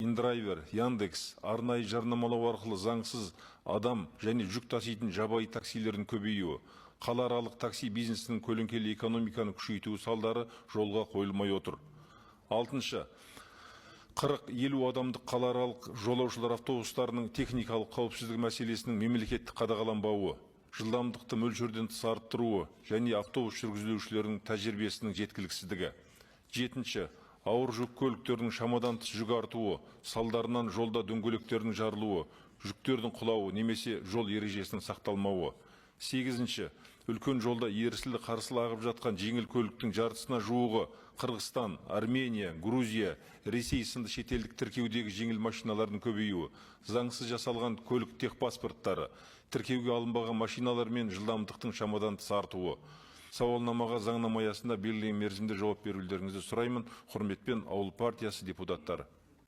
Индрайвер, Яндекс, арнайы жарнамалау арқылы заңсыз адам және жүк таситын жабайы таксилердің көбеюі, қалааралық такси бизнесінің көлеңкелі экономиканы күшейтуі салдары жолға қойылмай отыр. Алтыншы, 40-50 адамдық қалааралық жолаушылар автобустарының техникалық қауіпсіздігі мәселесінің мемлекеттік қадағаланбауы, жылдамдықты мөлшерден тыс арттыруы және автобус жүргізушілерінің тәжірибесінің жеткіліксіздігі. Жетінші, ауыр жүк көліктерінің шамадан тыс жүк артуы салдарынан жолда дөңгелектердің жарылуы, жүктердің құлауы немесе жол ережесінің сақталмауы. Сегізінші, үлкен жолда ерсілі қарсылы ағып жатқан жеңіл көліктің жартысына жуығы Қырғызстан, Армения, Грузия, Ресей сынды шетелдік тіркеудегі жеңіл машиналардың көбеюі, заңсыз жасалған көлік техпаспорттары, тіркеуге алынбаған машиналар мен жылдамдықтың шамадан тыс артуы. Сауалнамаға заңнама аясында белгіленген мерзімде жауап берулеріңізді сұраймын. Құрметпен, Ауыл партиясы депутаттары.